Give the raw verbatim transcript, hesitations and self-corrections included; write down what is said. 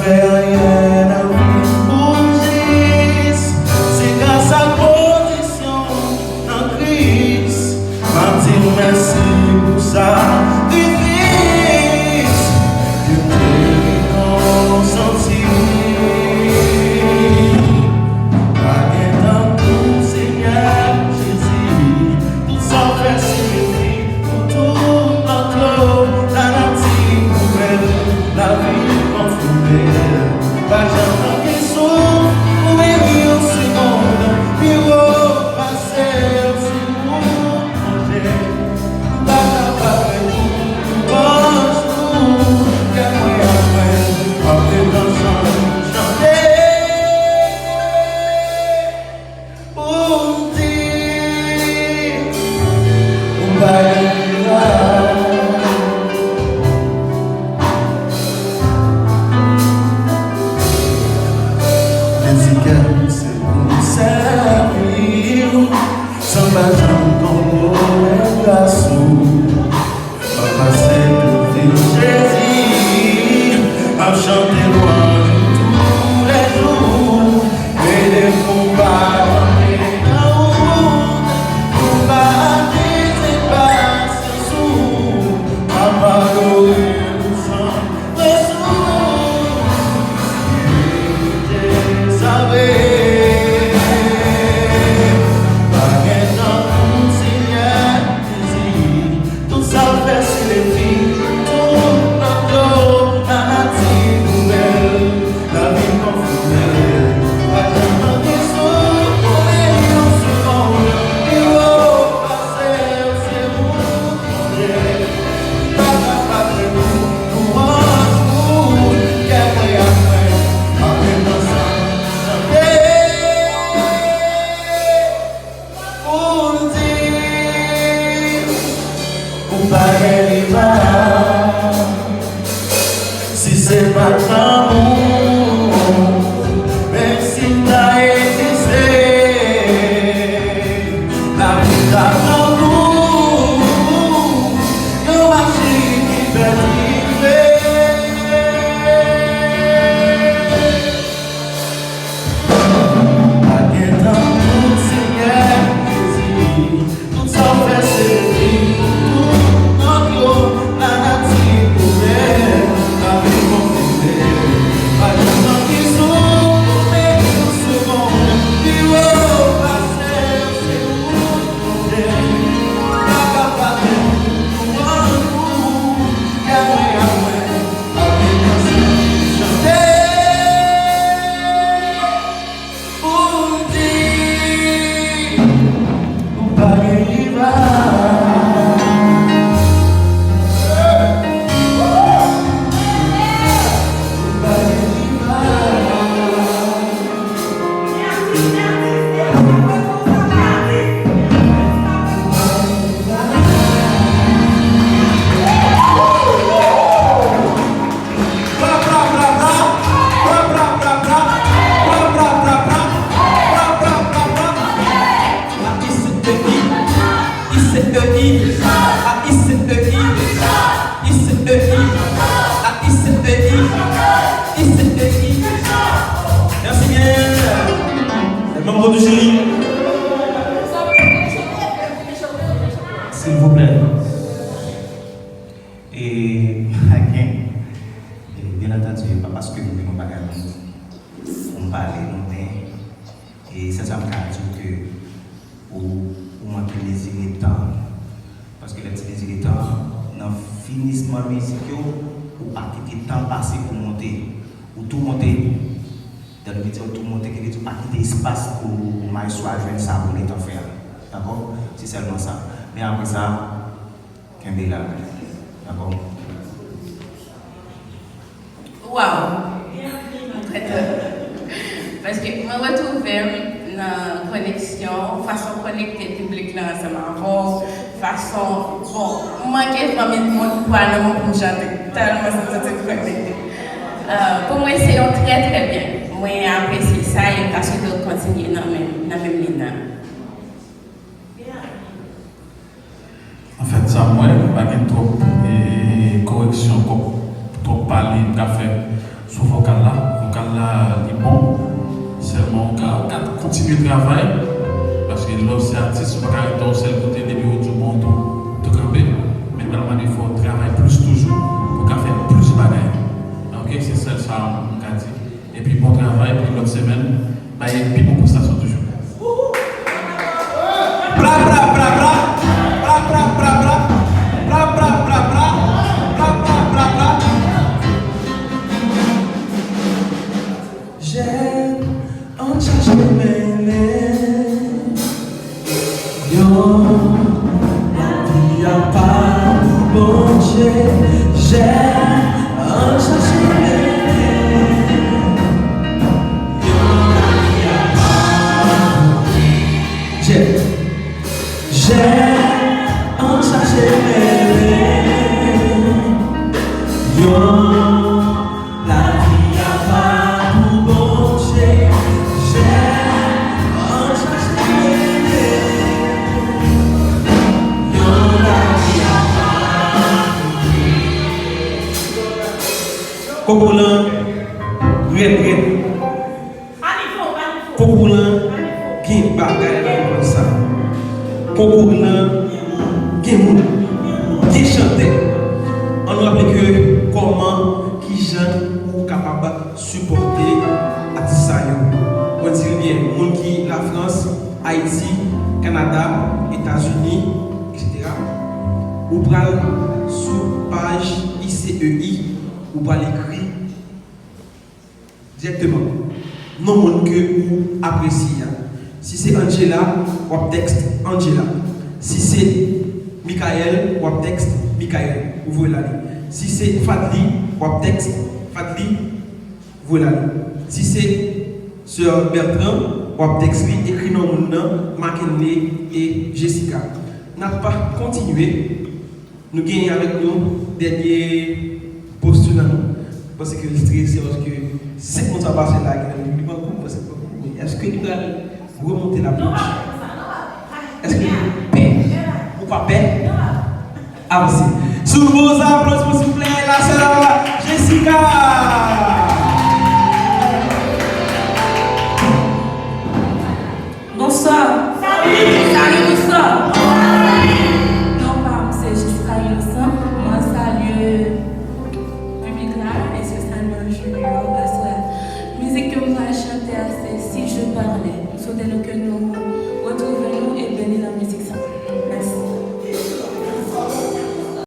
Fè anyen nan vi m pou jis, se gras ak pozisyon nan Kris. M ap di w mèsi pou sakrifis ke m te konsanti. Pa gen tankou Senyè Jezi, tout sa w fè se pou tout lòt yo, lanati pou bèl, lavi konfime. Pa janm manke souf pou beni yon segonn, pi wo pase yon segonn. Manje, m pa kapab ret pou louwanj ou, kè mwen ak mwen, ap ret ansanm chante. Pou m di, ou pa gen rival. Dezi kè m se pou m sèvi w, san pa janm konpwomet gras ou. M ap pase tout vi m, Jezi, m ap chante lwanj ou toulejou. Ede m pou m pa tonbe nan wout, pou m pa atize pasyans ou. M ap adore ou san resous. Ou merite save. Pa gen tankou w, Senyè Jezi. Tout sa w fè se levi, tout lòt yo, lanati nouvèl, lavi konfime. Pa janm manke souf pou beni yon segonn, pi wo pase se ou, Bondye. Pa kapab ret pou louwanj ou, kè mwen ak mwen, ap ret ansanm chante. Pou m di, ou pa gen rival. Si se pa t lanmou, menm si m ta egziste, lavi ta tankou yon machin ki pèdi fre. Pa gen tankou w, Senyè Jezi. Tout sa w fè se levi, tout lòt yo, lanati nouvèl, lavi konfime. Pa janm manke souf pou beni yon segonn, pi wo pase se ou, Bondye. Pa kapab ret pou louwanj ou, kè mwen ak mwen, ap ret ansanm chante. Pou m di, ou pa gen rival. Ou pa gen rival. Mèsi byen. Manbo du Chili. Silvouplè. E, pa gen, e, byen antandi, e pa paske m gen yon bagay pou m, pou m pale, non, men, e, sèl sa m ka di w ke ou, ou manke mezire tan. Paske lè w ti mezire tan, nan finisman mizik yo, ou pa kite tan pase pou monte. Ou tou monte. Sa vle di ou tou monte, ki vle di ou pa kite espas pou maestro a jwenn sa pou li t ap fè a. Dakò? Se sèlman sa. Men apre sa, kenbe la. Dakò? Waw! Mwen kontan. Paske mwen retwouve m nan koneksyon, fason w konekte piblik la ansanm avè w, fason, bon, m manke vann mil moun pou al nan men w pou m chante. Tèlman m santi m konekte. Euh, pou mwen, se yon trè, trè byen. Mwen apresye sa e m ta swete w kontinye nan menm, nan menm liy nan. Anfèt, sa m wè, pa gen twòp, e, koreksyon, twòp, twòp pale m ka fè. Sou vokal la, vokal la li bon. Sèlman ou ka, ou ka kontinye travay. Paske lè w se atis, ou pa ka rete yon sèl kote, depi ou di w bon, ou tou, ou tou kanpe. Men l pral mande fò w travay plis toujou pou w ka fè plis bagay. Ok, se sèl sa m ka di. Epi bon travay, epi lòt semèn, bay pi bon prestasyon toujou. Bra, bra, bra, bra. Bra, bra, bra, bra. Bra, bra, bra, bra. Bra, bra, bra, bra. Jèn, ann chache mennen yon lavi apa pou Bondye. Jèn, ann chache mennen yon lavi apa pou Bondye. Jèn, ann chache mennen yon lavi apa pou Bondye. Jèn, ann chache mennen yon lavi apa pou Bondye. Konkou lan rèd rèd. Konkou lan gen bagay nan konkou sa. Konkou lan gen moun, gen chantè. Ann raple ke kòman, kijan ou kapab sipòte atis sa yo. Mwen di l byen, moun ki Lafrans, Ayiti, Kanada, Etazini, etsetera. Ou pral sou paj I C E I, ou pral ekri dirèkteman non moun ke ou apresye a. Si se Angela, w ap tèks Angela. Si se Michael, w ap tèks Michael. Ou voye l ale. Si se Fadly, w ap tèks Fadly, voye l ale. Si se Sè Bertrand, w ap tèks li, ekri non moun nan, Mackenley e Jessica. N ap kontinye. Nou genyen avèk nou dènye postu nan nou. Mwen panse ke li strese paske senk moun sa pase la, gen nan li, li pran kou, mwen panse li pran kou. Men èske li pral remonte la planche? Èske li pè? Ou pa pè? Avanse. Sou gwo aplozman, silvouplè, la sè Jessica! Bonswa. Salut. Salut, bonswa. Non pa m se Jessica Innocent. Mwen salye piblik la, espesyalman Junior, aswè. Mizik ke m pral chante a se Si je parlais. M swete nou ke nou